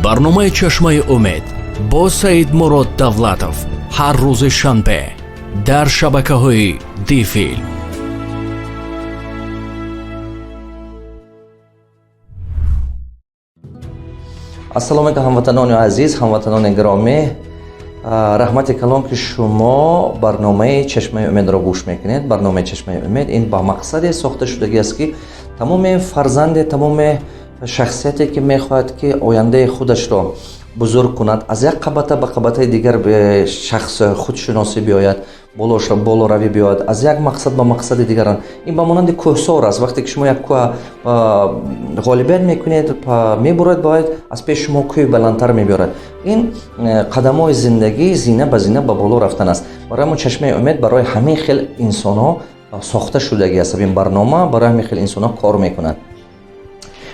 Барномаи «Чашмаи умед» бо Саидмурод Давлатов ҳар рӯзи шанбе дар шабакаҳои Дифилм. Ассалому алайкум, ҳамватанони азиз, ҳамватанони гиромӣ. Раҳмати калон, ки шумо барномаи «Чашмаи умедро» гӯш мекунед. Барномаи «Чашмаи умед» ин ба мақсаде сохта шудагӣ аст, ки тамоми фарзанде, тамоми шахсияте, ки мехоҳад, ки ояндаи худашро бузург кунад, аз як қабата ба қабатаи дигар шахс худшиносӣ биёяд, болоравӣ биёяд, аз як мақсад ба мақсади дигаран. Ин ба монанди кӯҳсор аст. Вақте ки шумо як кӯҳ ғолибият мекунед, мебурад, бояд аз пеши шумо кӯҳи баландтар мебиёрад. Ин қадамҳои зиндагӣ, зина ба зина ба боло рафтан аст. Барои ҳамон «Чашмаи умед» барои ҳамин хел инсонҳо сохта шудагӣ аст. Ин барнома барои ҳамин хел инсонҳо кор мекунад.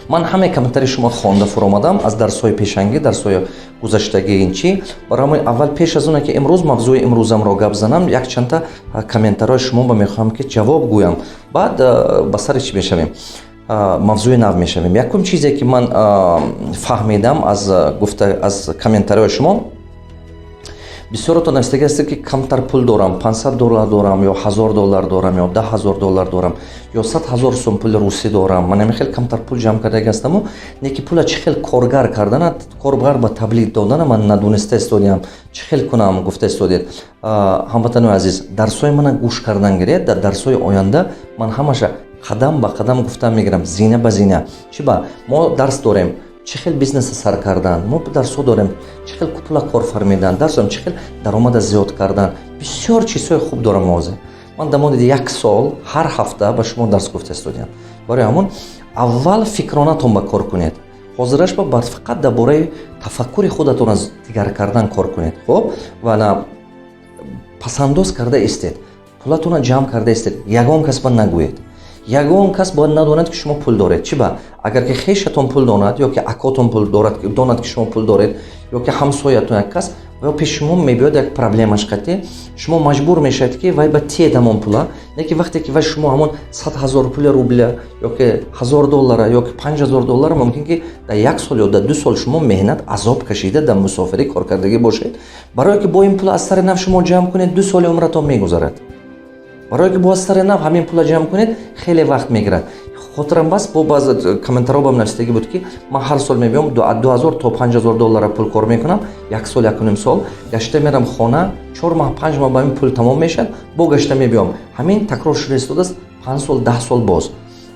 Ман ҳамаи комментарии шумо хонда фуромадам аз дарсҳои пешангӣ, дарсҳои гузаштагӣ. Ин чӣ? Барои ҳамин аввал, пеш аз оне ки имрӯз мавзӯи имрӯзамро гап занам, якчандта комментарҳои шумо ба мехоҳам, ки ҷавоб гӯям, баъд ба сари чӣ мешавем, мавзӯи нав мешавем. Якум чизе, ки ман фаҳмидам аз гуфта, аз комментарҳои шумо, бисёрото навистагӣ ҳастед, ки камтар пул дорам, 500 доллар дорам ё 1000 доллар дорам ё 10 000 доллар дорам ё 100 000 сум пули русӣ дорам. Ман ҳамин хел камтар пул ҷамъ кардагӣ ҳастаму не ки пула чӣ хел коргар кардана, коргар ба таблиғ додана ман надониста истодиам, чӣ хел кунам, гуфта истодед. Ҳамватанои азиз, дарсҳои мана гӯш кардан гиред. Дар дарсҳои оянда ман ҳамаша қадам ба қадам гуфта мегирам, зина ба зина. Чӣ ба мо дарс дорем, чӣ хел бизнеса сар кардан, мо дарсҳо дорем, чӣ хел пула кор фармидан, дарс дорем, чӣ хел даромада зиёд кардан. Бисёр чизҳои хуб дорам. Ҳозир ман дар муддати як сол ҳар ҳафта ба шумо дарс гуфта истодиам. Барои ҳамон аввал фикронатон ба кор кунед. Ҳозираш ба фақат дар бораи тафаккури худатон аз дигар кардан кор кунед. Хуб, ва на пасандоз карда истед, пулатонро ҷамъ карда истед. Ягон кас ба нагӯед, ягон кас бояд надонад, ки шумо пул доред. Чӣ ба? Агар ки хешатон пул донад ё ки акотон пул дорад, донад, ки шумо пул доред, ё ки ҳамсоятон, як кас ё пеши шумо мебиёд, як проблемаш қатӣ, шумо маҷбур мешавед, ки вай ба тиед ҳамон пула. Не ки вақте ки вай шумо ҳамон 100 000 пули рубля ё ки 1000 доллара ё ки 5000 доллара, мумкин ки дар як сол ё дар 2 сол шумо меҳнат, азоб кашида, дар мусофирӣ кор кардагӣ бошед, барое ки бо ин пула аз сари нав шумо ҷамъ кунед, 2 соли умратон мегузарад. Барое ки бо аз сари нав ҳамин пула ҷамъ кунед, хеле вақт мегирад. Хотирам бас, бо баъзе комментарҳо бам навистагӣ буд, ки ман ҳар сол мебиём, 2000 то 5000 доллара пул кор мекунам, як сол, якуним сол, гашта мерам хона, 4 моҳ, 5 моҳ ба ҳамин пул тамом мешавад, бо гашта мебиём. Ҳамин такрор шуда истодааст 5 сол, 10 сол боз.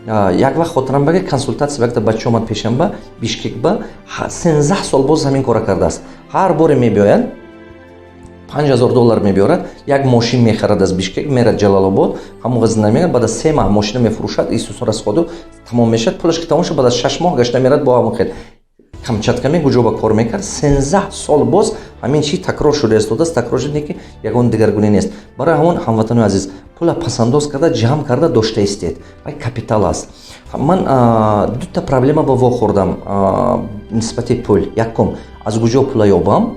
Як вақт хотирам баги, консултатсия якта бача омад пешам ба Бишкек, ба 13 сол боз ҳамин кора кардааст. Ҳар боре мебиёяд, 5000 доллар мебиёрад, як мошин мехарад, аз Бишкек мерад Ҷалалобод, ҳамон ғазина мегирад, баъд аз 3 маҳ мошина мефурӯшад, исусу расходу тамом мешавад. Пулаш ки тамом шуд, баъд аз 6 моҳ гашта мерад, бо ҳамон хел Камчатка куҷо ба кор мекард. 13 сол боз ҳамин чи такрор шуда истодааст. Такрор шуд, ки ягон дигаргунӣ нест. Барои ҳамон, ҳамватанои азиз, пула пасандоз карда, ҷамъ карда дошта истед, вай капитал аст. Ман дута проблема ба вохӯрдам нисбати пул. Якум, аз куҷо пула ёбам?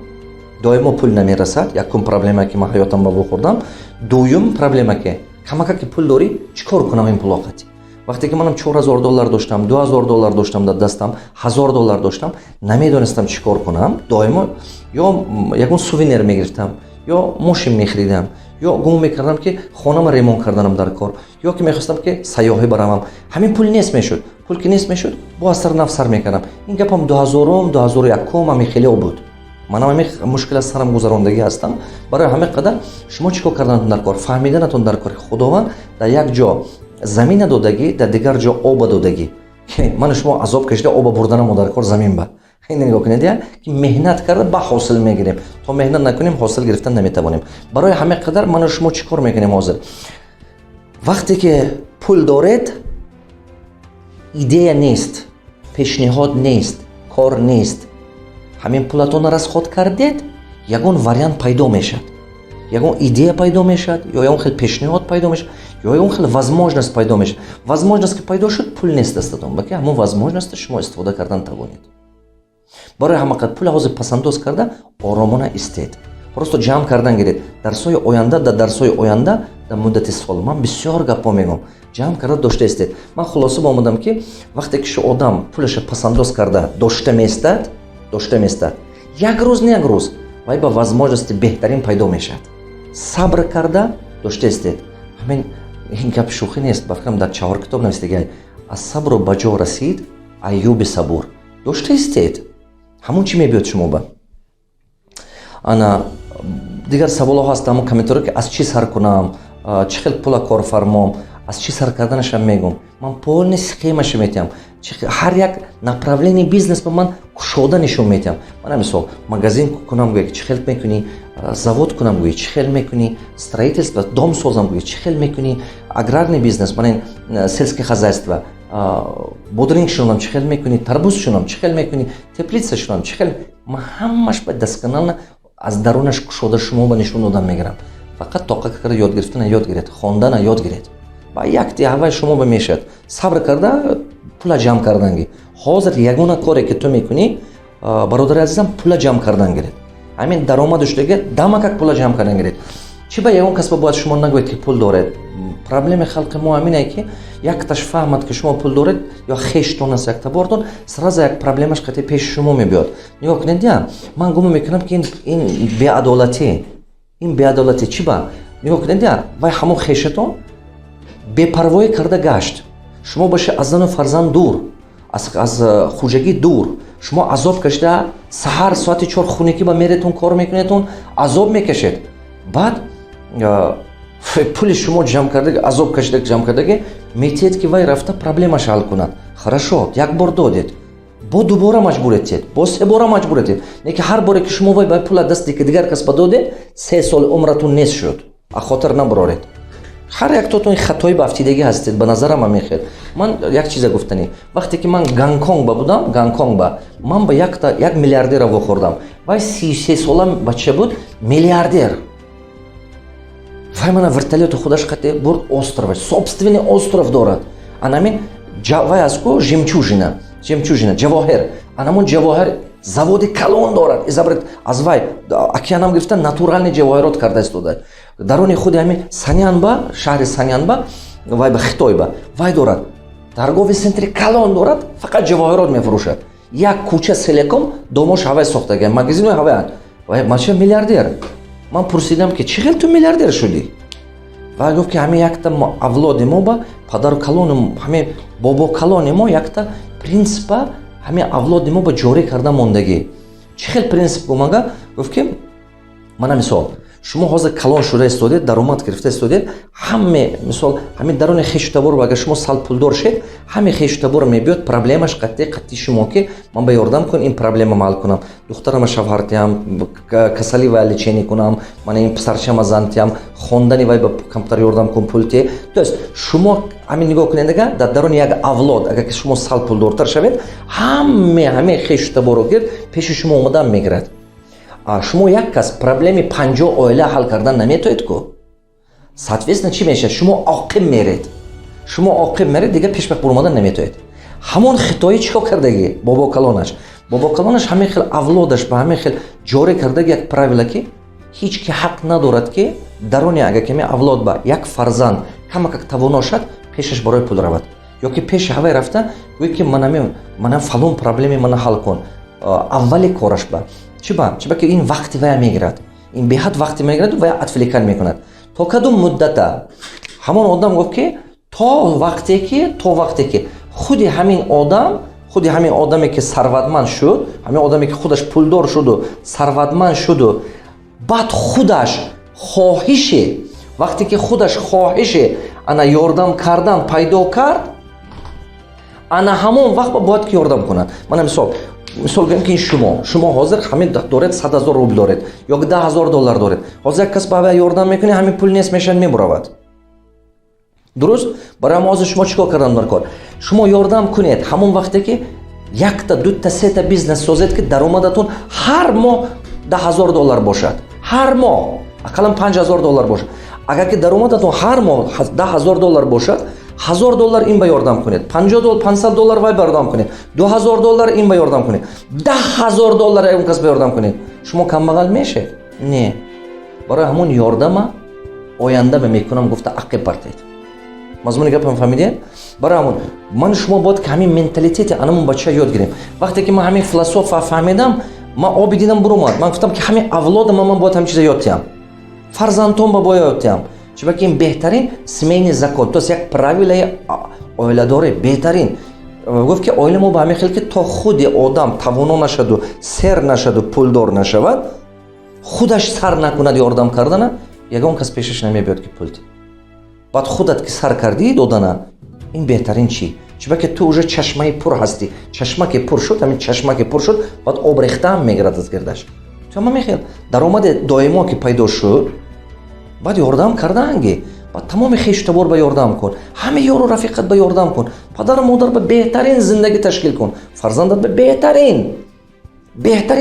Доимо пул намерасад. Якум проблема, ки ман ҳаётам ба вохӯрдам. Дуюм проблема, ки камака ки пул дорӣ, чӣ кор кунам ин пулоқати? Вақте ки манам 4000 доллар доштам, 2000 доллар доштам дар дастам, 1000 доллар доштам, намедонистам чӣ кор кунам. Доимо ё ягон сувенир мегирифтам, ё мошин мехаридам, ё гумон мекардам, ки хонама ремонт карданам дар кор, ё ки мехостам, ки сайёҳӣ баравам. Ҳамин пул нест мешуд. Пул ки нест мешуд, бо аз сари нав сар мекардам. Ин гапам дуҳазорум, 2001-ум, ҳамин хелео буд. Манам ҳамин мушкил аз сарам гузарондагӣ ҳастам. Барои ҳамин қадар шумо чӣ кор карданатон дар кор? Фаҳмиданатон дар кор, ки Худованд дар як ҷо замина додагӣ, дар дигар ҷо оба додагӣ. Ману шумо азоб кашида оба бурданамо дар кор замин ба. Нигоҳ кунед, ки меҳнат карда ба ҳосил мегирем. То меҳнат накунем, ҳосил гирифтан наметавонем. Барои ҳамин қадар ману шумо чӣ кор мекунем ҳозир? Вақте ки пул доред, идея нест, пешниҳод нест, кор нест, ҳамин пулатонро расход кардед, ягон вариант пайдо мешавад, ягон идея пайдо мешавад, ё ягон хел пешниҳод пайдо мешавад, ё ягон хел возможность пайдо мешавад. Возможность ки пайдо шуд, пул нест дастатон, балки ҳамон возможностьро шумо истифода кардан тавонед. Барои ҳама қадр пула ҳозир пасандоз карда, оромона истед, просто ҷамъ кардан гиред. Дарсҳои оянда, дар дарсҳои оянда, дар муддати сол ман бисёр гапҳо мегӯям. Ҷамъ карда дошта истед. Ман хулоса ба омадам, ки вақте ки одам пулаша пасандоз карда дошта меистад. Дошта местад, як рӯз не, як рӯз вай ба возможности беҳтарин пайдо мешавад. Сабр карда дошта истед. Ҳамин ин гап шӯхӣ нест, ба фикрам, дар чаҳор китоб навистагиай: аз сабру ба ҷо расид Аюби сабур. Дошта истед, ҳамон чӣ мебиёд шумо ба. Ана дигар саволҳо ҳаст, ҳамон комментарио, ки аз чӣ сар кунам, чӣ хел пула корфармом. Аз чӣ сар карданашам мегӯм, ман полный схемаша метиҳам. Ҳар як направление бизнес ба ман кушода нишон метиҳам. Мана мисол, магазин кунам гӯя, чӣ хел мекунӣ, завод кунам гӯя, чӣ хел мекунӣ, строительство, дом созам гӯя, чӣ хел мекунӣ, аграрный бизнес, мана ин сельское хозяйство, бодринг шунам, чӣ хел мекунӣ, тарбуз шунам, чӣ хел мекунӣ, теплица шунам, чӣ хел. Ман ҳамаш ба досконально аз дарунаш кушода шумо ба нишон додан мегирам. Фақат тоқа карда ёд гирифтана ёд гиред, хондана ёд гиред, ба якти ҳавай шумо ба мешавад. Сабр карда пула ҷамъ карданги. Ҳозир ягона коре, ки ту мекунӣ, бародари азизам, пула ҷамъ кардан гиред. Ҳамин даромаду шудаги дамакак пула ҷамъ кардан гиред. Чӣ ба ягон кас ба бояд шумо нагӯед, ки пул доред. Проблеми халқи мо ҳамине, ки якташ фаҳмад, ки шумо пул доред, ё хештон аст, як табортон, сразу як проблемаш қати пеши шумо мебиёд. Нигоҳ кунед, я ман гумон мекунам, ки ин беадолатӣ, ин беадолатӣ. Чӣ ба? Нигоҳ кунед, я вай ҳамон хешатон бепарвоӣ карда гашт, шумо боше аз зану фарзанд дур, аз хуҷагӣ дур, шумо азоб кашида, саҳар соати 4 хунукӣ ба меретон, кор мекунедтон, азоб мекашед. Баъд пули шумо ҷамъ кардаги, азоб кашида ҷамъ кардаги метиҳед, ки вай рафта проблемаш ҳал кунад. Хорошо, як бор додед, бо дубора маҷбур етиҳед, бо се бора маҷбур етиҳед. Не ки ҳар боре, ки шумо вай ба пула дасти ки дигар кас ба додед, 3 соли умратон нест шуд. А хотир набароред, ҳар яктотон хатои ба афтидагӣ ҳастед. Ба назарам ҳамин хел. Ман як чиза гуфтанӣ: вақте ки ман Гонконг ба будам, Гонконг ба ман ба якта як миллиардера вохӯрдам. Вай 33 сола бача буд, миллиардер. Вай мана вертолёти худаш қате бурд остров, собственный остров дорад. Анамин вай аз ку жемчужина, жемчужина, ҷавоҳир, анамон ҷавоҳир заводи калон дорад. Изабрат аз вай океанам гирифта, натуральный ҷавоҳирот карда истода. Даруни худи ҳамин Санянба, шаҳри Санянба, вай ба Хитой ба вай дорад, торговый центри калон дорад, фақат ҷавоҳирот мефурӯшад. Як кӯча целиком домош ҳавай сохтага, магазинои ҳавай. Вай мача миллиардер. Ман пурсидам, ки чӣ хел ту миллиардер шудӣ? Вай гуфт, ки ҳамин якта авлоди мо ба падару калони, ҳамин бобо калони мо якта принсипа ҳамин авлоди мо ба ҷорӣ карда мондагӣ. Чӣ хел принсип гумага? Гуфт, ки мана мисол, шумо ҳозир калон шуда истодед, даромад гирифта истодед. Ҳаме мисол, ҳамин дарони хешу табор, агар шумо сал пулдор шед, ҳаме хешу табор мебиёд, проблемаш қатти шумо, ки ман ба ёрдам кун, ин проблемам ҳал кунам, духтарама шавҳар тиҳам, касали вай лечение кунам, мана ин писарчама зан тиҳам, хондани вай ба компютер ёрдам кун, пул те. То есть шумо ҳамин нигоҳ кунед, ага дар дарони як авлод, агар ки шумо сал пулдортар шавед, ҳаме ҳаме хешу таборо гирд пеши шумо омадан мегирад. Шумо як кас проблеми 50 оила ҳал кардан наметоед ку. Соответственно, чӣ мешавад? Шумо оқиб меред, шумо оқиб меред, дигар пешбах буромадан наметоед. Ҳамон хитоӣ чӣ кор кардагӣ? Бобокалонаш ҳамин хел авлодаш ба ҳамин хел ҷорӣ кардаги як правила, ки ҳеҷ ки ҳақ надорад, ки дарони агар ками авлод ба як фарзанд камакак тавоно шад, пешаш барои пул равад ё ки пеши ҳавай рафта гӯй, ки манам фалон проблеми мана ҳал кун. Аввали кораш ба чӣ? Ба чӣ? Ба ки ин вақти вая мегирад, ин беҳад вақте мегирад, вая отвлекать мекунад. То кадом муддата? Ҳамон одам гуфт, ки то вақте ки худи ҳамин одаме, ки сарватманд шуд, ҳамин одаме, ки худаш пулдор шуду сарватманд шуду, баъд худаш хоҳиши, вақте ки худаш хоҳиши ана ёрдам кардан пайдо кард, ана ҳамон вақт бояд ки ёрдам кунад. Мана мисол гӯем, ки ин шумо ҳозир ҳамин доред, 100 000 рубл доред ё 10 000 доллар доред. Ҳозир як кас ба ава ёрдам мекунед, ҳамин пул нест мешавад, мебуравад. Дуруст? Барои ҳама ҳозир шумо чӣ кор кардан дар кор? Шумо ёрдам кунед ҳамон вақте, ки якта, дута, сета бизнес созед, ки даромадатон ҳар моҳ 10 000 доллар бошад, ҳар моҳ ақаллан 5000 доллар бошад. Агар ки даромадатон ҳар моҳ 10 000 доллар бошад, 1000 доллар ин ба ёрдам кунед, 500 доллар вай ба ёрдам кунед, 2000 доллар ин ба ёрдам кунед, 10 000 доллар ягон кас ба ёрдам кунед, шумо камбағал мешед? Не. Барои ҳамон ёрдама оянда ба мекунам гуфта ақиб партед. Мазмуни гапам фаҳмидед? Барои ҳамон ман шумо бояд ки ҳамин менталитети анамон бача ёд гирем. Вақте ки ман ҳамин философа фаҳмидам, ман оби дидам буромад. Ман гуфтам, ки ҳамин авлодама ман бояд ҳамин чиза ёд диҳам, фарзандон ба бояд ёд диҳам. Чунки ин беҳтарин семейный закон, то есть як правилаи оиладорӣ беҳтарин. Гуфт, ки оила мо ба ҳамин хел, ки то худи одам тавоно нашаду, сер нашаду, пулдор нашавад, худаш сар накунад ёрдам кардана, ягон кас пешаш намебиёд, ки пул. Баъд худат ки сар кардӣ додана, ин беҳтарин чӣ? Чунки ту уже чашмаи пур ҳастӣ. Чашма ки пур шуд, ҳамин чашма ки пур шуд, баъд об рехтаам мегирад аз гирдаш. Ту ҳама мехел даромади доимо ки пайдо шуд, баъд ёрдам кардаанги. Баъд тамоми хешу табор ба ёрдам кун, ҳама ёру рафиқат ба ёрдам кун, падару модар ба беҳтарин зиндагӣ ташкил кун, фарзандат ба беҳтарин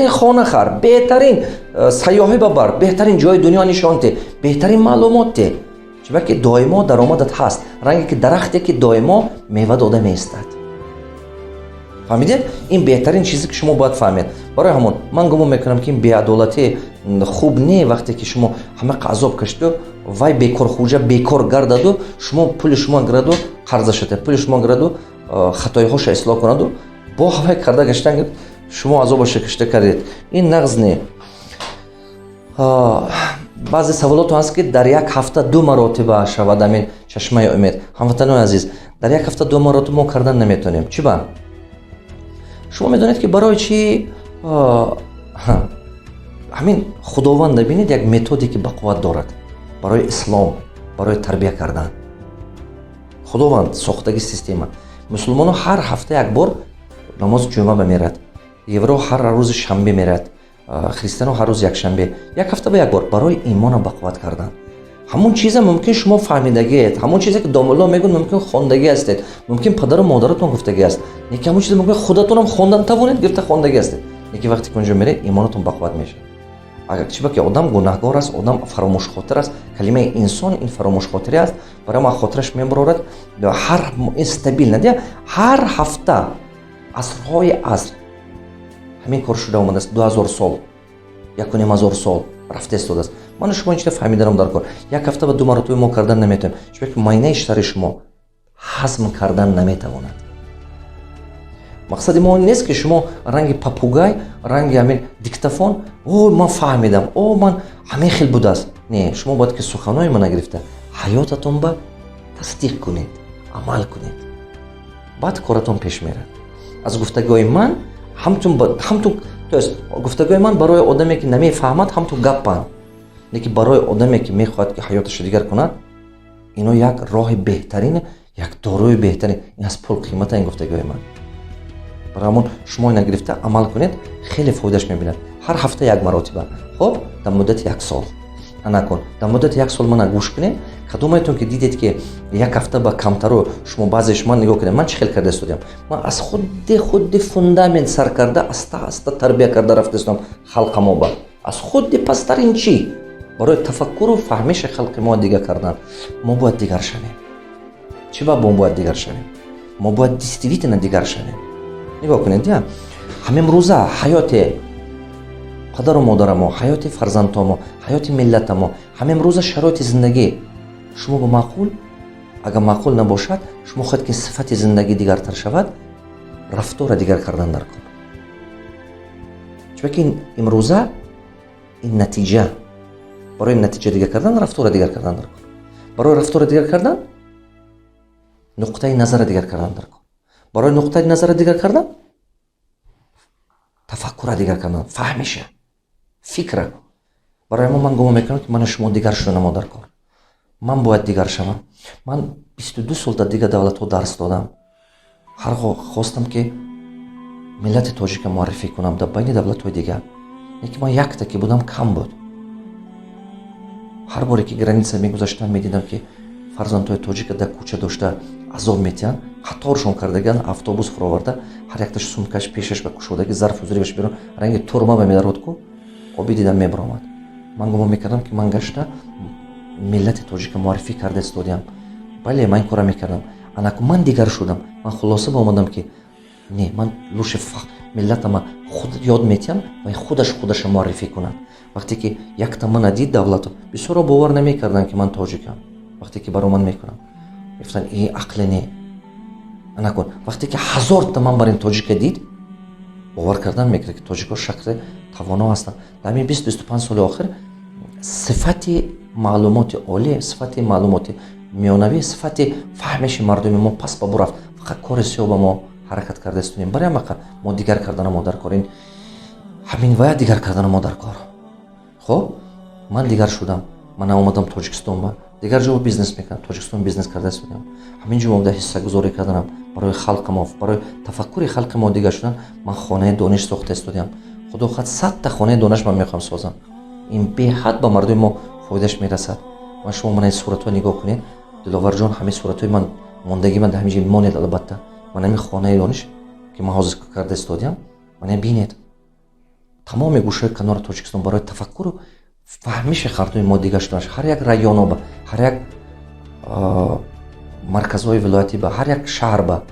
хона хар, беҳтарин сайёҳӣ бабар, беҳтарин ҷои дунё нишон те, беҳтарин маълумот те. Чунки доимо даромадат ҳаст, ранге ки дарахте, ки доимо мева дода меистад. Фаҳмидед? Ин беҳтарин чизе, ки шумо бояд фаҳмед. Барои ҳамон ман гумон мекунам, ки ин беадолатӣ хуб не. Вақте ки шумо ҳама азоб кашиду, вай бекорхӯҷа бекор гардаду, шумо пули шумо гираду, қарзашате, пули шумо гираду, хатоиҳоша ислоҳ кунаду, бо ҳавай карда гаштан, шумо азобаша кашида кардед, ин нағз не. Баъзе саволото ҳаст, ки дар як ҳафта ду маротиба шавад амин «Чашмаи умед». Ҳамватанои азиз, дар як ҳафта ду маротиба мо кардан наметавонем. Чӣ ба? Шумо медонед, ки барои чӣ? Ҳамин Худованда бинед, як методики бақувват дорад барои ислом, барои тарбия кардан. Худованд сохтаги система: мусулмонҳо ҳар ҳафта як бор намози ҷумъа ба мерад, евро ҳар рӯзи шанбе мерад, христиано ҳар рӯз якшанбе, як ҳафта ба як бор, барои имона бақувват кардан. Ҳамон чиза мумкин шумо фаҳмидагиед, ҳамон чизе, ки домулло мегӯяд, мумкин хондагӣ ҳастед, мумкин падару модаратон гуфтагӣ аст, лекин ҳамон чиза мумкин худатонам хондан тавонед, гирифта хондагӣ ҳастед. Лекин вақте ки онҷо меред, имонатон бақувват мешавад. Агар чӣ ба ки одам гунаҳгор аст, одам фаромӯшхотир аст. Калимаи инсон ин фаромӯшхотирӣ аст. Барои ма хотираш мебарорад. Ҳар ин стабильно ҳар ҳафта, асрҳои аср ҳамин кор шуда омадааст. 2000 сол, 1500 сол рафта истодааст. Ману шумо ин чиза фаҳмиданам дар кор. Як ҳафта ба ду маротиба мо кардан наметавонем, чунки майнаи сари шумо ҳазм кардан наметавонад. Мақсади мо он нест, ки шумо ранги попугай, ранги ҳамин диктофон: «О, ман фаҳмидам, о, ман ҳамин хел будааст». Не, шумо бояд ки суханои мана гирифта, ҳаётатон ба тасдиқ кунед, амал кунед, баъд коратон пеш мерад. Аз гуфтагиҳои ман ҳамтун, то есть гуфтагиҳои ман барои одаме, ки намефаҳмад, ҳамтун гаппанд, лекин барои одаме, ки мехоҳад, ки ҳаёташро дигар кунад, ино як роҳи беҳтарин, як доруи беҳтарин. Ин аз пул қимата, ин гуфтагиҳои ман. Барои ҳамон шумо ина гирифта амал кунед, хеле фоидаш мебинад. Ҳар ҳафта як маротиба, хоб, дар муддати як сол ана кун, дар муддати як сол мана гӯш кунед. Кадомаетон ки дидед, ки як ҳафта ба камтару шумо, баъзеш ман нигоҳ кунед, ман чӣ хел карда истодиам. Ман аз худи фундамент сар карда, аста аста тарбия карда рафта истодам халқа ба, аз худи пасттарин чӣ, барои тафаккуру фаҳмиши халқи мо дигар кардан. Мо бояд дигар шавем. Чӣ ба мо бояд дигар шавем? Мо бояд действительно дигар шавем. Нигоҳ кунед, я ҳамин рӯза ҳаёти падару модарамо, ҳаёти фарзандҳомо, ҳаёти миллатамо, ҳамин рӯза шароити зиндагӣ шумо ба маъқул? Агар маъқул набошад, шумо хоҳед, ки сифати зиндагӣ дигартар шавад, рафтора дигар кардан дар кор. Чунки имрӯза ин натиҷа, барои натиҷа дигар кардан, рафтора дигар кардан дар кор, барои рафтора дигар кардан, нуқтаи назара дигар кардан дар кор, барои нуқтаи назара дигар кардан, тафаккура дигар кардан, фаҳмиша, фикра. Барои мо ман гумон мекунам, ки мана шумо дигар шуданамо дар кор. Ман бояд дигар шавам. Ман 22 сол дар дигар давлатҳо дарс додам. Ҳар хостам, ки миллати тоҷика муаррифӣ кунам дар байни давлатҳои дигар, лекин ман якта ки будам, кам буд. Ҳар боре ки граница мегузаштам, медидам, ки фарзандҳои тоҷика дар кӯча дошта азоб метиҳанд, қаторшон кардаган, автобус фуроварда, ҳар якташ сумкаш пешаш ба кушодаги, зарфу зурибаш берун, ранги турма ба медарод ку, оби дидам мебаромад. Ман гумон мекардам, ки ман гашта миллати тоҷика муаррифӣ карда истодиам. Бале, ман ин кора мекардам. Анаку ман дигар шудам. Ман хулоса ба омадам, ки не, ман лучше миллатама худ ёд метиҳам ва худаш худаша муаррифӣ кунад. Вақте ки якта мана дид давлату, бисёро бовар намекарданд, ки ман тоҷикам. Вақте ки баромад мекунам, мегуфтанд: «И ақле не». Накун, вақте ки 1000-та ман бар ин тоҷика дид, бовар кардан мекунад, ки тоҷикҳо шахси тавоно ҳастанд. Дар ҳамин 20-25 соли охир сифати маълумоти олӣ, сифати маълумоти миёнавӣ, сифати фаҳмиши мардуми мо паст ба бурафт. Фақат кори сиёҳ ба мо ҳаракат карда истонем. Барои ҳамақа мо дигар кардана мо дар кор, ин ҳамин вая дигар кардана мо дар кор. Хуб, ман дигар шудам. Ман омадам Тоҷикистон, ба дигар ҷо бизнес мекардам, Тоҷикистон бизнес карда истодам. Ҳамин ҷо омада ҳиссагузорӣ карданам барои халқи мо, барои тафаккури халқи мо дигар шудан. Ман хонаи дониш сохта истодиам. Худо хоҳад, 100-та хонаи дониш ман мехоҳам созам. Ин беҳад ба мардуми мо фоидааш мерасад. Ман шумо мана ин суратҳо нигоҳ кунед, Диловарҷон. Ҳамин суратҳои ман мондагӣ ман дар ҳамин ҷо монед. Албатта, ман ҳамин хонаи дониш, ки ман ҳозир карда истодиам, мана бинед, тамоми гӯшаи канори Тоҷикистон барои тафаккуру фаҳмиши мардуми мо дигар шуданаш, ҳар як районо ба, ҳар як марказҳои вилоятӣ ба, ҳар як шаҳр ба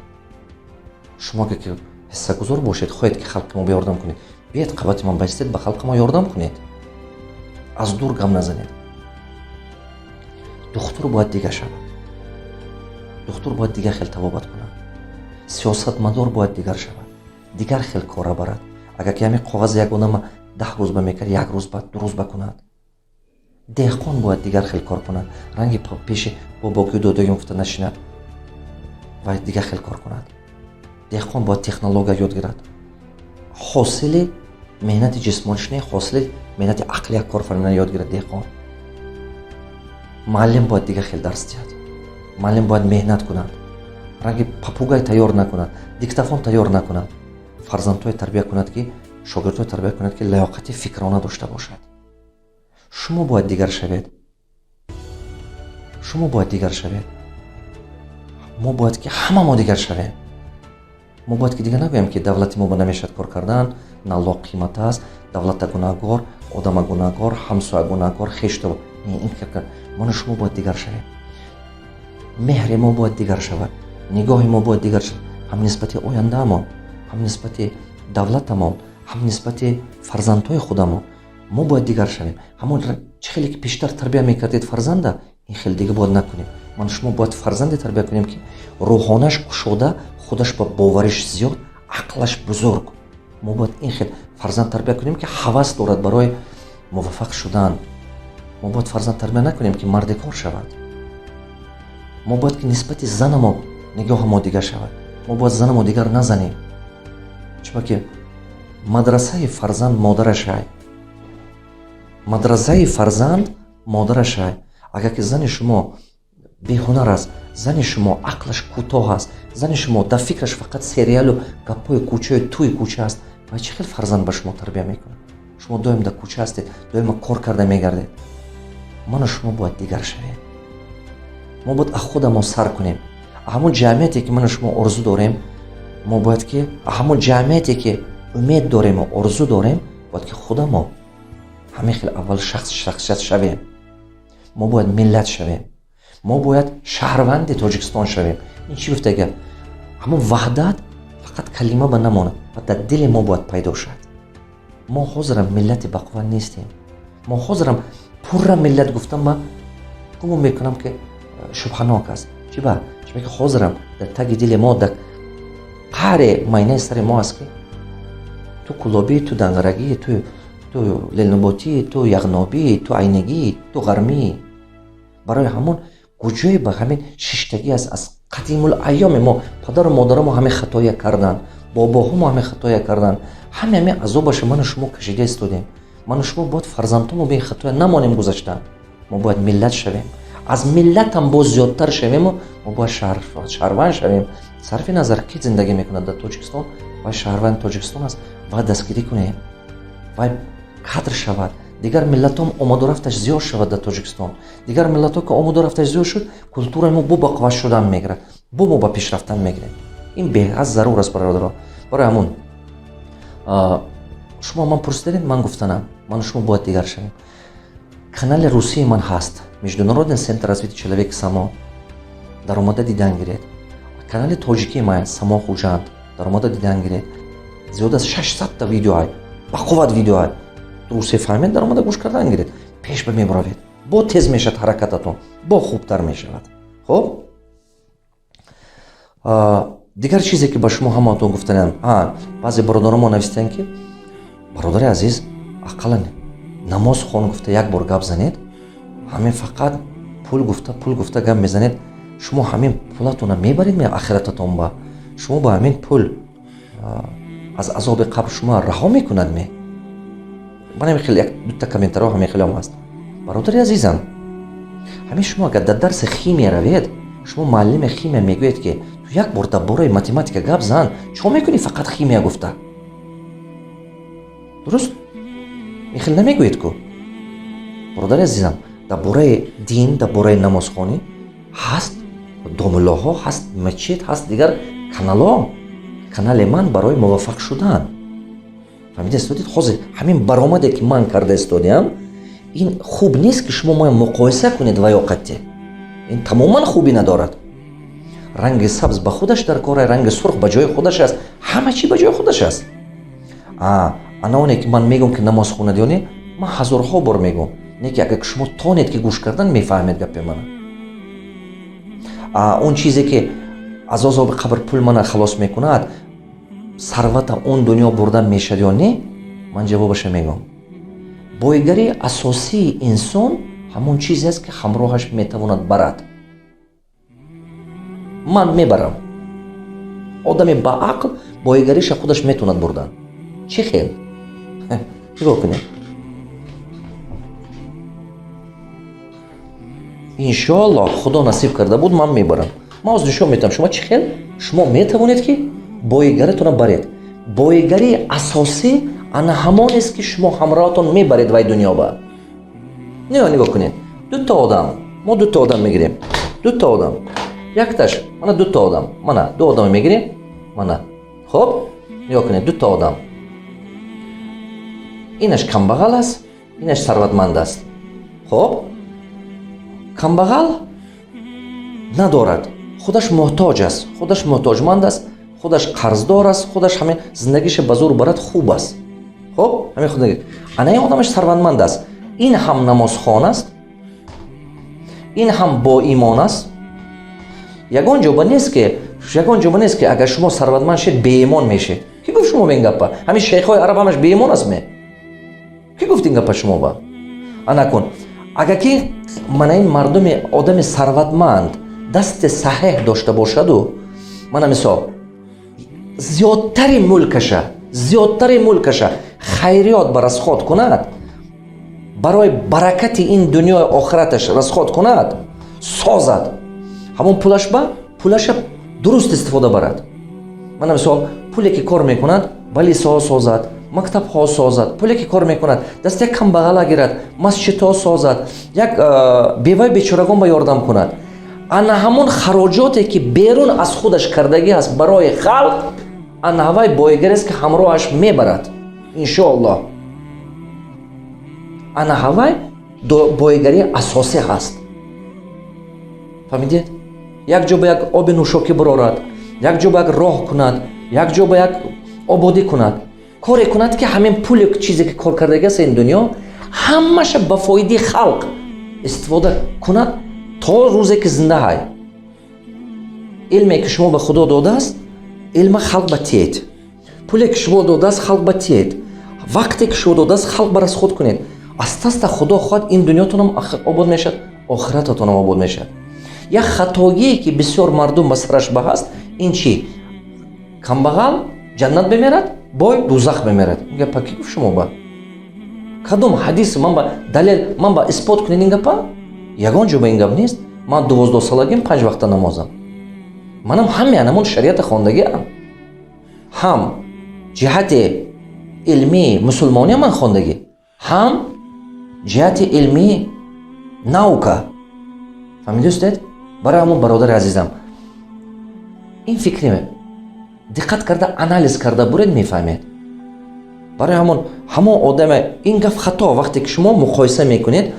шумо ки ҳиссагузор бошед, хоҳед, ки халқи мо ёрдам кунед, биед, қабати ман байстед, ба халқи мо ёрдам кунед, аз дур гам назанед. Духтур бояд дигар шавад, духтур бояд дигар хел табобат кунад, сиёсатмадор бояд дигар шавад, дигар хел кора барад. Агар ки ҳамин коғази як одама 10 рӯз ба мекард, як рӯз ба, 2 рӯз ба кунад. Деҳқон бояд дигар хел кор кунад, ранги пеши бобокию додагим гуфта нашинад ва дигар хел кор кунад. Деҳқон бояд технология ёд гирад, ҳосили меҳнати ҷисмониш не, ҳосили меҳнати ақли як кор фармидан ёд гирад деҳқон. Муаллим бояд дигар хел дарс диҳад, муаллим бояд меҳнат кунад, ранги попугай тайёр накунад, диктофон тайёр накунад, фарзандҳое тарбия кунад, ки шогирдҳое тарбия кунад, ки лаёқати фикрона дошта бошад. Шумо бояд дигар шавед, шумо бояд дигар шавед. Мо бояд ки ҳама мо дигар шавем. Мо бояд ки дигар нагӯем, ки давлати мо ба намешавад кор кардан, налог қимат аст, давлата гунаҳгор, одама гунаҳгор, ҳамсоя гунаҳгор, хешто ин. Ману шумо бояд дигар шавем. Меҳри мо бояд дигар шавад, нигоҳи мо бояд дигар шавад, ҳам нисбати ояндаамон, ҳам нисбати давлатамон, ҳам нисбати фарзандҳои худамон. Мо бояд дигар шавем. Ҳамон чӣ хеле ки пештар тарбия мекардед фарзанда, ин хеле дига бояд накунем. Ман шумо бояд фарзанде тарбия кунем, ки рӯҳонаш кушода, худаш ба бовариш зиёд, ақлаш бузург. Мо бояд ин хел фарзанд тарбия кунем, ки ҳавас дорад барои муваффақ шудан. Мо бояд фарзанд тарбия накунем, ки мардикор шавад. Мо бояд ки нисбати занамо нигоҳи мо дигар шавад. Мо бояд занамо дигар назанем, чунки мадрасаи фарзанд модарашай, мадрасаи фарзанд модарашай. Агар ки зани шумо беҳунар аст, зани шумо ақлаш кӯтоҳ аст, зани шумо дар фикраш фақат сериалу гапҳои кӯчаю тӯи кӯча аст, ва чӣ хел фарзанд ба шумо тарбия мекунад? Шумо доим дар кӯча ҳастед, доимо кор карда мегардед. Ману шумо бояд дигар шавем. Мо бояд аз худамо сар кунем. Ҳамон ҷамъияте, ки ману шумо орзу дорем, мо бояд ки ҳамон ҷамъияте, ки умед дорему орзу дорем, бояд ки худамо ҳамин хел аввал шахс, шахсият шавем. Мо бояд миллат шавем, мо бояд шаҳрванди Тоҷикистон шавем. Ин чӣ гуфта гап? Ҳамон ваҳдат фақат калима ба намонад ва дар дили мо бояд пайдо шавад. Мо ҳозирам миллати бақувват нестем. Мо ҳозирам пурра миллат гуфтам, ма гумон мекунам, ки шубҳанок аст. Чӣ ба? Чунки ҳозирам дар таги дили мо, дар қаъри майнаи сари мо аст, ки ту кулобӣ, ту дангарагӣ, ту леноботӣ, ту яғнобӣ, ту айнигӣ, ту ғармӣ. Барои ҳамон куҷое ба ҳамин шиштагӣ аст. Аз қадимул айёми мо падару модарамо ҳамин хатоя карданд, бобоҳомо ҳамин хатоя карданд. Ҳаме ҳамин азобаша ману шумо кашида истодем. Ману шумо бояд фарзандҳомо ба ин хатоя намонем гузаштан. Мо бояд миллат шавем, аз миллатам боз зиёдтар шавему мо бояд шаҳрванд шавем. Сарфи назар ки зиндагӣ мекунад дар Тоҷикистон, вай шаҳрванди Тоҷикистон аст. Вай дастгирӣ кунем, вай қадр шавад. Дигар миллатҳом омаду рафташ зиёд шавад дар Тоҷикистон. Дигар миллатҳо ки омаду рафташ зиёд шуд, культураи мо бо бақувват шудан мегирад, бо мо ба пешрафтан мегирем. Ин беҳад зарур аст, бародаро. Барои ҳамун шумо ман пурсидед, ман гуфтанам, ману шумо бояд дигар шавем. Канали русии ман ҳаст, Международный центр развития человека Само, даромада дидан гиред. Канали тоҷикии ман Само Хуҷанд, даромада дидан гиред. Зиёд аз 600-та видеоай, бақувват видеоай. Русия фаҳмед, даромада гӯш кардан гиред, пеш ба мебаравед, бо тез мешавад ҳаракататон, бо хубтар мешавад. Хуб. Дигар чизе, ки ба шумо ҳамаатон гуфтанам, баъзе бародаромо навистанд, ки бародари азиз, ақаллан намоз хон гуфта як бор гап занед. Ҳамин фақат пул гуфта, пул гуфта гап мезанед. Шумо ҳамин пулатона мебаред ме ахирататон ба? Шумо ба ҳамин пул аз азоби қабр шумо раҳо мекунад ме? Ман ҳамин хел як дута комментариҳо ҳамин хелам ҳаст. Бародари азизам, ҳамин шумо агар дар дарси химия равед, шумо муаллими химия мегӯед, ки ту як бор дар бораи математика гап зан, чӣ мекунӣ фақат химия гуфта? Дуруст, ин хел намегӯед ку? Бародари азизам, дар бораи дин, дар бораи намозхонӣ ҳаст домуллоҳо, ҳаст мачид, ҳаст дигар каналҳо. Канали ман барои муваффақ шудан, фаҳмида истодед? Ҳозир ҳамин баромаде, ки ман карда истодиам, ин хуб нест, ки шумо ма муқоиса кунед ва ё қатъе. Ин тамоман хубӣ надорад. Ранги сабз ба худаш дар кора, ранги сурх ба ҷои худаш аст, ҳама чӣ ба ҷои худаш аст. Ана оне, ки ман мегӯм, ки намоз хонад ё не, ман ҳазорҳо бор мегӯм, не ки агар шумо тонед, ки гӯш кардан, мефаҳмед гапи мана. Он чизе, ки аз азоби қабр пул мана халос мекунад, сарвата он дунё бурдан мешавад ё не, ман ҷавобаша мегӯм: бойгарии асосии инсон ҳамон чизест, ки ҳамроҳаш метавонад барад. Ман мебарам. Одами баақл бойгариша худаш метавонад бурдан. Чӣ хел? Нигоҳ кунед. Иншоаллоҳ, Худо насиб карда буд, ман мебарам. Ман оз нишон метавам шумо, чӣ хел шумо метавонед, ки боигаритонро баред. Боигарии асосӣ ана ҳамонест, ки шумо ҳамроҳатон мебаред вай дунё ба. Нигоҳ кунед, дута одам, мо дута одам мегирем, дута одам, якташ мана, дута одам, мана ду одам мегирем, мана. Хуб, нигоҳ кунед, дута одам: инаш камбағал аст, инаш сарватманд аст. Хуб, камбағал надорад, худаш муҳтоҷ аст, худаш муҳтоҷманд аст, худаш қарздор аст, худаш ҳамин зиндагиша ба зур барад, хуб аст. Хуб, ҳамин худ. Ана ин одамаш сарватманд аст. Ин ҳам намозхон аст, ин ҳам боимон аст. Ягон ҷоба нест, ки, ягон ҷоба нест, ки агар шумо сарватманд шед, беимон мешед. Ки гуфт шумо ба ин гапа? Ҳамин шейхҳои араб ҳамаш беимон аст ме? Ки гуфт ин гапа шумо ба? Ана кун, агар ки мана ин мардуми одами сарватманд дасти саҳеҳ дошта бошаду, мана мисол, зиёдтари мулкаша хайриёт ба расход кунад, барои баракати ин дунёи охираташ расход кунад, созад, ҳамон пулаш ба пулаша дуруст истифода барад. Мана мисол, пуле ки кор мекунад, балисоҳо созад, мактабҳо созад, пуле ки кор мекунад, даст як камбағала гирад, масҷидҳо созад, як бевай бечорагон ба ёрдам кунад. Ана ҳамон хароҷоте, ки берун аз худаш кардагӣ аст барои халқ, ана ҳавай боигарест, ки ҳамроҳаш мебарад, иншоаллоҳ. Ана ҳавай боигарии асосӣ ҳаст, фаҳмидед? Як ҷо ба як оби нӯшокӣ бирорад, як ҷо ба як роҳ кунад, як ҷо ба як ободӣ кунад, коре кунад, ки ҳамин пуле, чизе ки кор кардагӣ аст ин дунё, ҳамаша ба фоидаи халқ истифода кунад то рӯзе ки зинда ҳай. Илме, ки шумо ба Худо додааст, илма халқ ба тиед. Пуле, ки шумо додааст, халқ ба тиед. Вақте ки шумо додааст, халқ ба расход кунед. Аста аста, Худо хоҳад, ин дунётонам обод мешавад, охирататонам обод мешавад. Як хатогие, ки бисёр мардум ба сараш ба ҳаст, ин чӣ? Камбағал ҷаннат мемерад, бой дузах мемерад. Ин гапа ки гуфт шумо ба? Кадом ҳадис? Ман ба далел, ман ба исбот кунед ин гапа. Ягон ҷо ба ин гап нест. Ман 12-солагим панҷ вақта намозам. Манам ҳаме анамон шариата хондагиам, ҳам ҷиҳати илмии мусулмониам ман хондагӣ, ҳам ҷиҳати илмии наука. Фаҳмидустед? Барои ҳамон, бародари азизам, ин фикри диққат карда, анализ карда буред, мефаҳмед. Барои ҳамон, ҳамон одаме, ин гап хато, вақте ки шумо муқоиса мекунед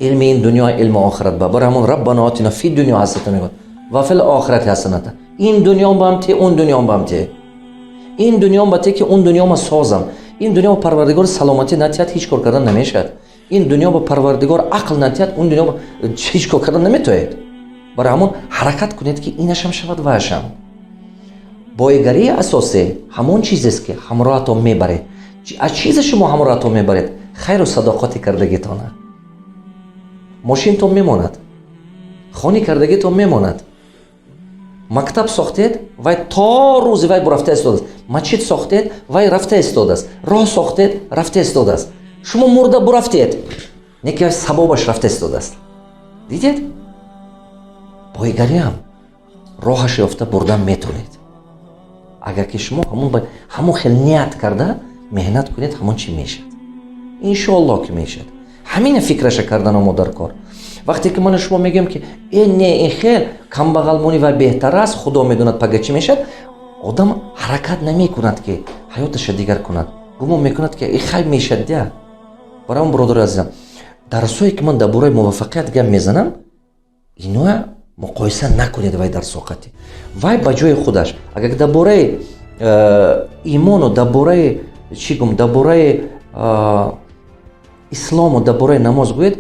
илми ин дунё, илми охират ба. Барои ҳамон ربنا آتنا في الدنيا حسنة мегӯяд وفي الآخرة حسنة. Ин дунём бам те, он дунём бам те. Ин дунём ба те, ки он дунё ма созам. Ин дунё ба Парвардигор саломатӣ натиҳад, ҳеҷ кор кардан намешавад. Ин дунё ба Парвардигор ақл натиҳад, он дунё ҳеҷ кор кардан наметоед. Барои ҳамон ҳаракат кунед, ки инашам шавад, ваашам. Боигарии асосӣ ҳамон чизест, ки ҳамроҳатон мебаред. Аз чизе шумо ҳамроҳатон мебаред? Хайру садоқати кардагитона. Мошинтон мемонад, хони кардагитон мемонад. Мактаб сохтед, вай то рӯзи вай рафта истодааст. Мачид сохтед, вай рафта истодааст. Роҳ сохтед, рафта истодааст. Шумо мурда бурафтед, не ки савобаш рафта истодааст. Дидед, боигариам роҳаш ёфта бурдан метавонед, агар ки шумо ҳамон хел ният карда меҳнат кунед. Ҳамон чӣ мешавад, иншоалло, ки мешавад. Ҳамина фикраша кардан мо дар кор. Вақте ки ману шумо мегӯем, ки э, не, ин хел камбағалмонӣ вай беҳтар аст, худо медонад, пага чӣ мешавад, одам ҳаракат намекунад, ки ҳаёташа дигар кунад. Гумон мекунад, ки хай, мешад дя. Барои он, бародари азизам, дарсое ки ман дар бораи муваффақият гап мезанам, иноя муқоиса накунед. Вай дарсо қати вай ба ҷои худаш. Агар дар бораи имону дар бораи чӣ гум, дар бораи ислому дар бораи намоз гӯед,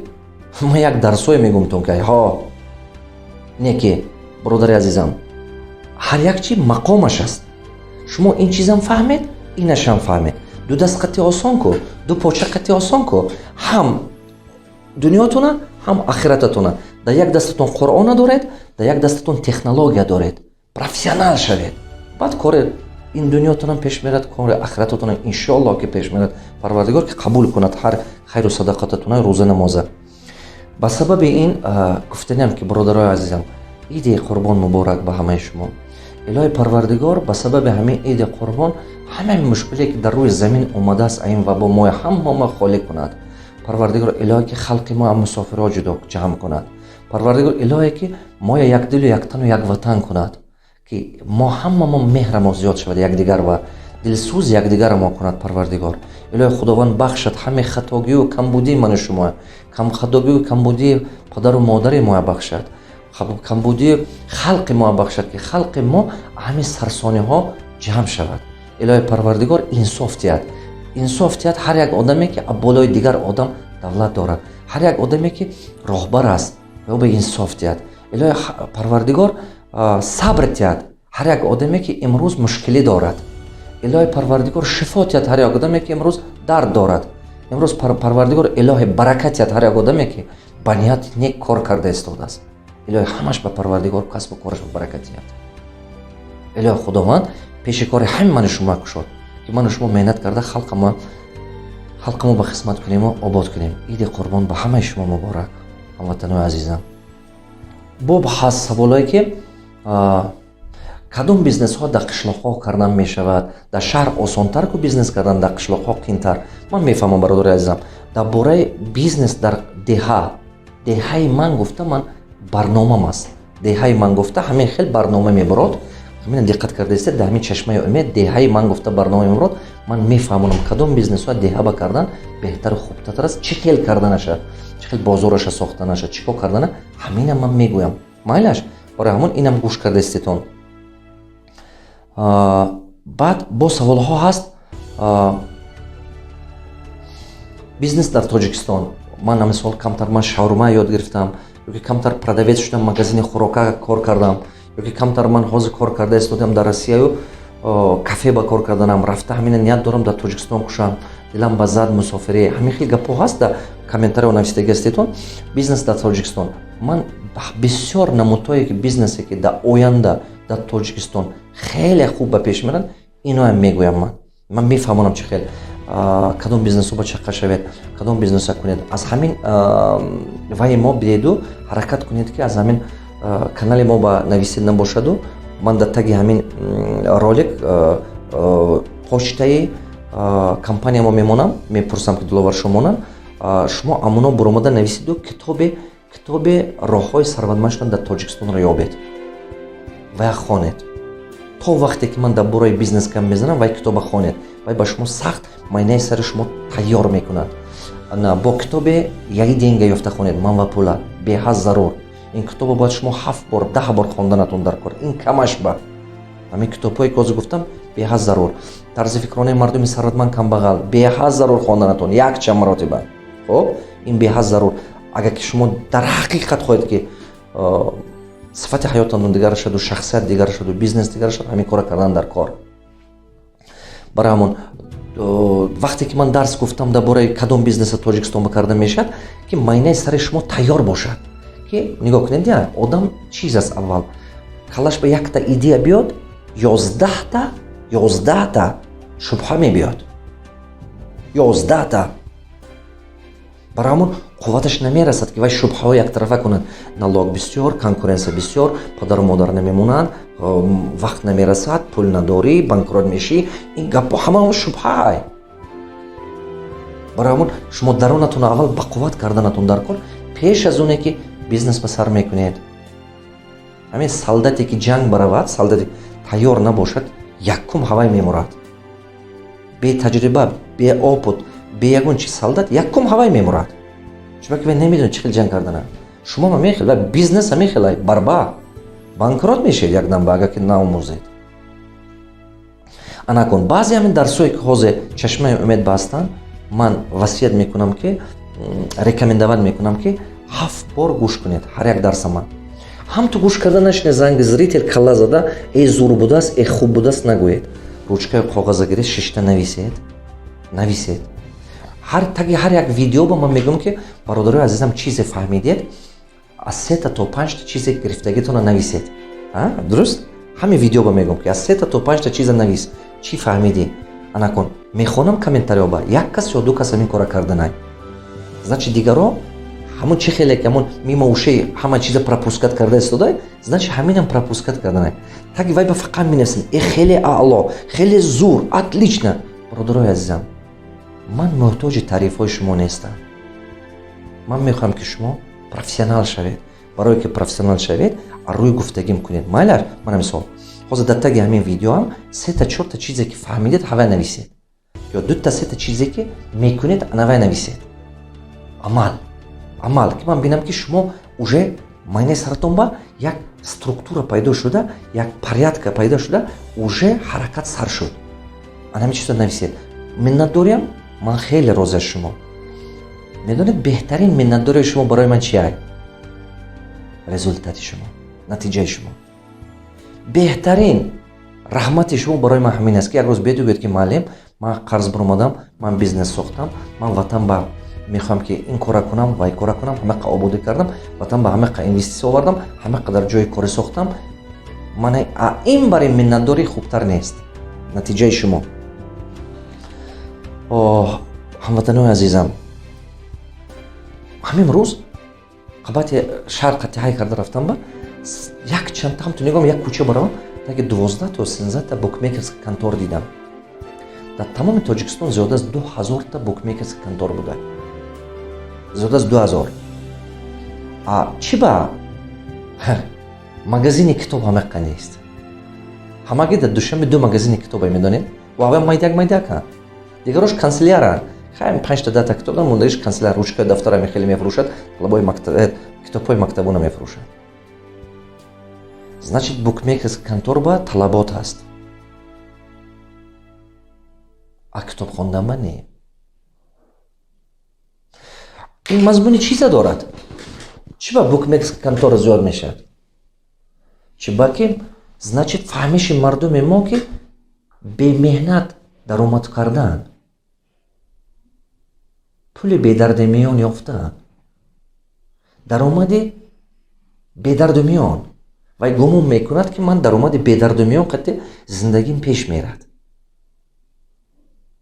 ман як дарсое мегӯмтон, ки ҳо, не ки, бародари азизам, ҳар як чи мақомаш аст. Шумо ин чизам фаҳмед, инашам фаҳмед. Ду даст қати осон ку, ду поча қати осон ку. Ҳам дунётуна, ҳам ахирататуна. Дар як дастатон Қуръона доред, дар як дастатон технология доред. Профессионал шавед, баъд кори ин дунётонам пеш мерад, кори ахирататонам, иншоалло, ки пеш мерад. Парвардигор ки қабул кунад ҳар хайру садақататуна, рӯза, намоза. Ба сабаби ин гуфтаниам, ки, бародарои азизам, Иди Қурбон муборак ба ҳамаи шумо. Илоҳи Парвардигор ба сабаби ҳамин Иди Қурбон ҳамаи мушкиле, ки дар рӯи замин омадааст, ин вабо мои ҳамамо холӣ кунад. Парвардигор илоҳе, ки халқи мо мусофирҳо ҷудо ҷамъ кунад. Парвардигор илоҳе, ки моя якдилу яктану якватан кунад, ки мо ҳамамо меҳрамо зиёд шавад якдигар ва дилсӯз якдигарро мо кунад. Парвардигор илоҳи Худованд бахшад ҳамаи хатогию камбудии ману шумо, хатогию камбудии падару модари моя бахшад, камбудии халқи мо бахшад, ки халқи мо ҳамин сарсониҳо ҷамъ шавад. Илоҳи Парвардигор инсоф диҳад, инсоф диҳад ҳар як одаме, ки болои дигар одам давлат дорад, ҳар як одаме, ки роҳбар аст, ё ба инсоф диҳад. Илоҳи Парвардигор сабр диҳад ҳар як одаме, ки имрӯз мушкилӣ дорад. Илоҳи Парвардигор шифо диҳад ҳар як одаме, ки имрӯз дард дорад. Имрӯз Парвардигор илоҳи баракат диҳад ҳар як одаме, ки ба нияти нек кор карда истодааст. Илоҳи ҳамаш ба Парвардигор касбу кораш ба баракат диҳад. Илоҳи Худованд пеши кори ҳамин ману шумо кушод, ки ману шумо меҳнат карда халқамо ба хизмат кунему обод кунем. Иди Қурбон ба ҳамаи шумо муборак, ҳамватанои азизам. Боб ҳаст саволое, ки кадом бизнесҳо дар қишлоқҳо кардан мешавад, дар шаҳр осонтар ку бизнес кардан, дар қишлоқҳо қиинтар. Ман мефаҳмам, бародари азизам. Дар бораи бизнес дар деҳа, «Деҳаи ман» гуфта ман барномам аст. «Деҳаи ман» гуфта ҳамин хел барнома мебарод. Ҳамина диққат кардаистед, дар ҳамин «Чашмаи умед», «Деҳаи ман» гуфта барнома мебарод. Ман мефаҳмонам, кадом бизнесҳо деҳа ба кардан беҳтару хубтар аст, чӣ хел карданаша, чӣ хел бозораша сохтанаша, чӣ кор кардана, ҳамина ман мегӯям. Майлаш, барои ҳамон инам гӯш кардаистетон. Баъд бо саволҳо ҳаст: бизнес дар Тоҷикистон. Ман, мисол, камтар ман шаурма ёд гирифтам, ёки камтар продавец шудам, магазини хӯрока кор кардам, ёки камтар ман ҳозир кор карда истодам дар Россияю, кафе ба кор карданам рафта, ҳамина ният дорам дар Тоҷикистон кушам, дилам ба зад мусофирӣ. Ҳамин хел гапҳо ҳаст, дар комментарио нависидаги ҳастетон. Бизнес дар Тоҷикистон, ман бисёр намудҳое ки бизнесе, ки дар оянда дар Тоҷикистон хеле хуб ба пеш меранд, иноам мегӯям. Ман мефаҳмонам, чӣ хел, кадом бизнесҳо ба чаққа шавед, кадом бизнесҳо кунед. Аз ҳамин вай мо биеду ҳаракат кунед, ки аз ҳамин канали мо ба нависед набошаду. Ман дар таги ҳамин ролик почтаи компания мо мемонам, мепурсам, ки Диловар шумонам, шумо амоно буромада нависиду китоби «Роҳҳои сарватманд шудан дар Тоҷикистонро» ёбед ва хонед. То вақте ки ман дар бораи бизнес гап мезанам, вай китоба хонед. Вай ба шумо сахт майнаи сари шумо тайёр мекунад. Бо китобе «Яки деньги» ёфта хонед, «Ман ва пула», беҳад зарур. Ин китобо бояд шумо ҳафт бор, 10 бор хонданатон дар кор. Ин камаш ба ҳамин китобҳое ки ҳозир гуфтам, беҳад зарур. «Тарзи фикронаи мардуми сарватманд, камбағал», беҳад зарур хонданатон якчанд маротиба. Хуб, ин беҳад зарур, агар ки шумо дар ҳақиқат хоҳед, ки Сифати ҳаётатон дигар шаду, шахсият дигар шаду, бизнес дигар шуд, ҳамин кора кардан дар кор. Барои ҳамон, вақте ки ман дарс гуфтам дар бораи кадом бизнеса Тоҷикистон ба карда мешавад, ки майнаи сари шумо тайёр бошад. Ки нигоҳ кунед, я одам чиз аст: аввал калаш ба якта идея биёд, 11-та шубҳа мебиёд, 11-та. Барои ҳамон қувваташ намерасад, ки вай шубҳаҳо яктарафа кунад. Налог бисёр, конкуренция бисёр, падару модар намемонанд, вақт намерасад, пул надорӣ, банкрот мешӣ. Ин гапҳо ҳама шубҳаай. Барои ҳамон шумо дарунатон аввал бақувват карданатон дар кор, пеш аз оне ки бизнес ба сар мекунед. Ҳамин солдате ки ҷанг баравад, солдате тайёр набошад, якум ҳавай мемурад. Бетаҷриба, беопыт, бе ягон чи солдат якум ҳавай мемурад, чунки вай намедонад чӣ хел ҷанг кардана. Шумо ҳам ва бизнес ҳамин хел барба банкрот мешавед якдам, агар ки наомӯзед. Анакун баъзе ҳамин дарсҳое, ки ҳозир Чашмаи умед бастанд, ман васият мекунам, ки рекомендовать мекунам, ки ҳафт бор гӯш кунед ҳар як дарса. Ман ҳам ту гӯш карда нашине, занги зритель калла зада, э, зур будааст, э, хуб будааст нагӯед. Ручкаю коғаза гиред, шишта нависед, нависед. Ҳар таги ҳар як видео ба ман мегӯям, ки, бародарои азизам, чизе фаҳмидед, аз сета то панҷта чизе гирифтагитона нависед. Дуруст, ҳамин видео ба мегӯям, ки аз сета то панҷта чиза навис, чӣ фаҳмидӣ. Анакун мехонам комментариёба, як кас ё ду кас ҳамин кора карданай, значит, дигаро ҳамон чӣ хеле ки ҳамон мимо ушей ҳама чиза пропускать карда истодай, значит, ҳаминам пропускать карданай. Таги вай ба фақат менависем: «Э, хеле аъло, хеле зур, отлично». Бародарои азизам, ман муҳтоҷи таърифҳои шумо нестам. Ман мехоҳам, ки шумо профессионал шавед. Барое ки профессионал шавед, рӯи гуфтагим кунед, майлаш. Мана мисол, ҳозир дар таги ҳамин видеоам сета, чорта чизе ки фаҳмидед, ҳавай нависед, ё дута, сета чизе ки мекунед, анавай нависед. Амал, амал, ки ман бинам, ки шумо уже майнаи саратон ба як структура пайдо шуда, як порядка пайдо шуда, уже ҳаракат сар шуд. Ана ҳамин чизо нависед. Миннатдориам, ман хеле рози аз шумо. Медонед, беҳтарин миннатдории шумо барои ман чи ай? Результати шумо, натиҷаи шумо. Беҳтарин раҳмати шумо барои ман ҳамин аст, ки як рӯз беду гӯед, ки муаллим, ман қарз баромадам, ман бизнес сохтам, ман ватан ба мехоҳам, ки ин кора кунам, вай кора кунам, ҳама қа ободӣ кардам, ватан ба ҳама қа инвеститсия овардам, ҳама қадар ҷои корӣ сохтам. Ман ин бари миннатдорӣ хубтар нест, натиҷаи шумо. Ҳамватанои азизам, ҳамин рӯз қабати шаҳр қатиҳай карда рафтам, ба як чанд ҳамту нигоҳам, як кӯча баравам, таги 12 то 13-та букмекерский контор дидам. Дар тамоми Тоҷикистон зиёда аз 2000-та букмекерский контор буда, зиёда аз 2000. А чӣ ба магазини китоб ҳамақа нест? Ҳамагӣ дар Душанбе ду магазини китобе, медонед, ва ҳава майдак майдаканд, дигарош канселяранд. Хайм, панҷта, 10-та китоб дар мондагиш канселяр, ручкаи, дафтара хеле мефурӯшад, талабои э, китобҳои мактабона мефурӯшад. Значит, букмекерский контор ба талабот ҳаст, а китоб хондан ба не. Ин мазмуни чиза дорад? Чӣ ба букмекерский контора зиёд мешавад? Чӣ ба ки, значит, фаҳмиши мардуми мо, ки бемеҳнат даромад кардан, пули бедарди миён ёфтан, даромади бедарду миён. Вай гумон мекунад, ки ман даромади бедарду миён қатъи зиндагим пеш мерад.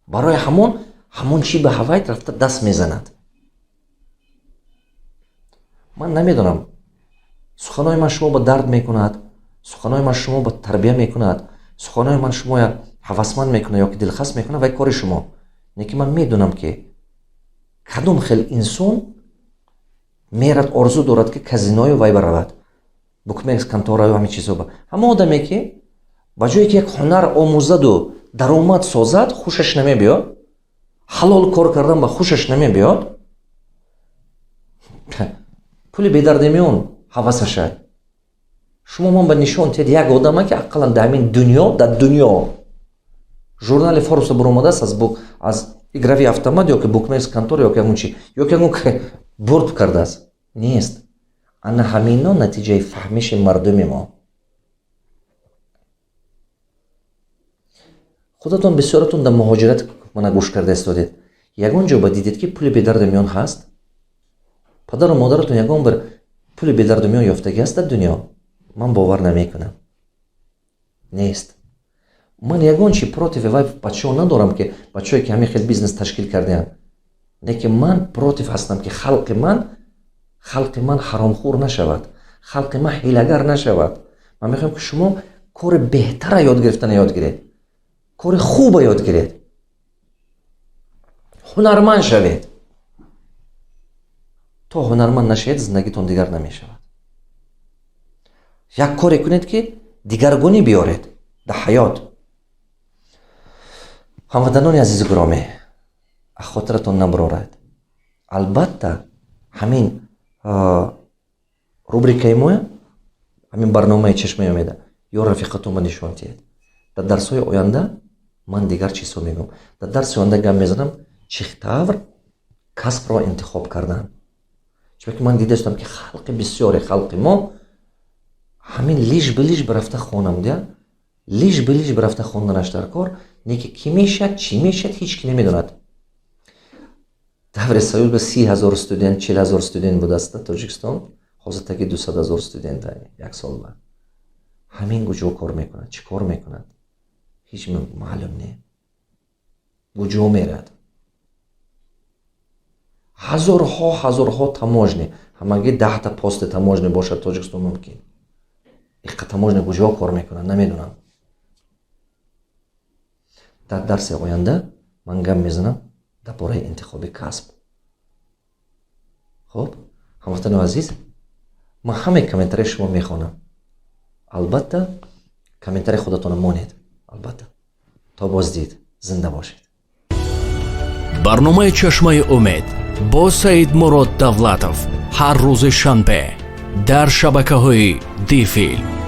Барои ҳамон чӣ ба ҳавай рафта даст мезанад. Ман намедонам, суханои ман шумо ба дард мекунад, суханои ман шумо ба тарбия мекунад, суханои ман шумоя ҳавасманд мекунад ё ки дилхаст мекунад, вай кори шумо. Лекин ман медонам, ки кадом хел инсон мерад, орзу дорад, ки казиною вай баравад, букмекерс контораю ҳамин чизҳо. Ба ҳамон одаме, ки ба ҷое ки як ҳунар омӯзаду даромад созад, хушаш намебиёд, ҳалол кор кардан ба хушаш намебиёд, пули бедардемиён ҳавасашай. Шумо ман ба нишон тиҳед як одама, ки ақаллан дар ҳамин дунё, дар дунё журнали Форбса баромадааст аз игровой автомат ё ки букмекерс контор, ё ки ягон чи, ё ки ягон бурд кардааст. Нест. Ана ҳамино натиҷаи фаҳмиши мардуми мо. Худатон бисёратон дар муҳоҷират мана гӯш карда истодед. Ягон ҷо ба дидед, ки пули бедарду миён ҳаст? Падару модаратон ягон бир пули бедарду миён ёфтагӣ ҳаст дар дунё? Ман бовар намекунам, нест. Ман ягон чи против вай бачаҳо надорам, ки бачаҳое, ки ҳамин хел бизнес ташкил кардаанд, лекин ман против ҳастам, ки халқи ман ҳаромхӯр нашавад, халқи ман ҳилагар нашавад. Ман мехоҳам, ки шумо кори беҳтара ёд гирифтана ёд гиред, кори хуба ёд гиред, ҳунарманд шавед. То ҳунарманд нашавед, зиндагитон дигар намешавад. Як коре кунед, ки дигаргунӣ биёред дар ҳаёт. Ҳамватанони азизу гиромӣ, аз хотиратон набарорад, албатта, ҳамин рубрикаи моя, ҳамин барномаи «Чашмаи умеда» ё рафиқатонба нишон диҳед. Дар дарсҳои оянда ман дигар чизҳо мегӯям. Дар дарси оянда гап мезанам, чӣ тавр касбро интихоб кардан, чунки ман дидаистам, ки халқи бисёре, халқи мо ҳамин лишь бы рафта хонам дия, лишь бы рафта хонданаш дар кор не, ки кӣ мешавад, чӣ мешавад, ҳеҷ ки намедонад. Даври Союз ба 30 000 студент, 40 000 студент будааст дар Тоҷикистон, ҳозир таги 200 000 студент як сол ба. Ҳамин куҷо кор мекунад, чӣ кор мекунад, ҳеҷ маълум не, куҷо мерад. Ҳазорҳо, ҳазорҳо таможня, ҳамагӣ 10-та пости таможня бошад Тоҷикистон мумкин. Иққа таможня куҷо кор мекунад, намедонам. Дар дарси оянда ман гап мезанам дар бораи интихоби касб. Хуб, ҳамватанони азиз, ман ҳамаи комментарии шумо мехонам. Албатта, комментарии худатонро монед. Албатта, то боздид, зинда бошед. Барномаи «Чашмаи умед» бо Саидмурод Давлатов ҳар рӯзи шанбе дар шабакаҳои Дифилм.